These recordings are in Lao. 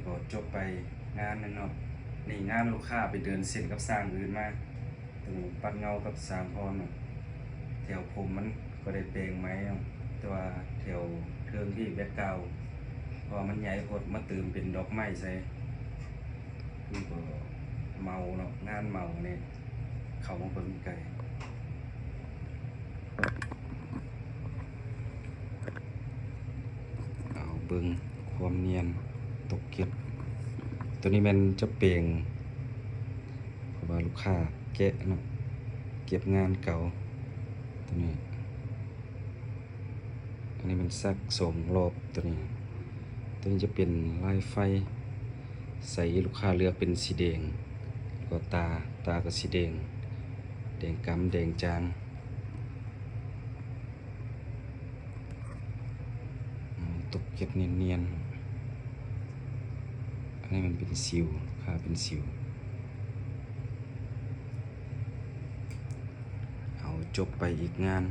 ກໍຈົບໄປງານໜຶ່ງເນາະ. ນີ້ງານລູກຄ້າໄປເດີນເສັ້ນກັບຊ່າງອື່ນມາ. ຕົວນີ້ປັດເງົາກັບຊ່າງພອນເນາະ. ແຖວຜົມມັນກໍໄດ້ແປງໃໝ່ເນາະ, ແຕ່ວ່າແຖວເທິງທີ່ background ເພາະວ່າມັນໃຫຍ່ໂພດ ມາຕື່ມເປັນດອກໄມ້ໃສ່. ນີ້ກໍເໝົາເນາະ, ງານເໝົານີ້. ເຂົ້າມາເບິ່ງໃກ້. ເອົາເບິ່ງຄວາມນຽນຕົກເກັດ. ຕົວນີ້ແມ່ນຈະເປັນ ເພາະວ່າລູກຄ້າແກະເນາະ, ເກັບງານເກົ່າ. ຕົວນີ້ ອັນນີ້ແມ່ນສັກສອງລອບ. ຕົວນີ້ ຕົວນີ້ຈະເປັນລາຍໄຟໃສ, ລູກຄ້າເລືອກເປັນສີແດງ ແລ້ວກໍຕາ, ຕາກໍສີແດງ, ແດງກຳ ແດງຈາງ. ອືມ ຕົກເກັດນຽນໆ. ອັນນີ້ມັນເປັນສິວ, ຂ້າເປັນສິວ. ເອົາ ຈົບໄປອີກງານ.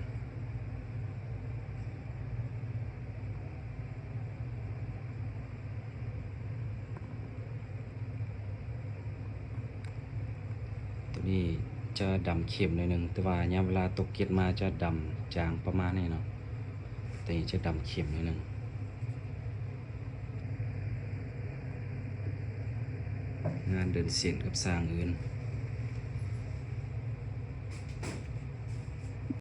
ຕົວນີ້ຈະດຳເຂັ້ມໜ້ອຍໜຶ່ງ, ແຕ່ວ່າຍາມເວລາຕົກເກັດມາຈະດຳຈາງປະມານນີ້ເນາະ. ຕົວນີ້ຈະດຳເຂັ້ມໜ້ອຍໜຶ່ງ. ງານເດີນເສັ້ນກັບຊ່າງອື່ນ.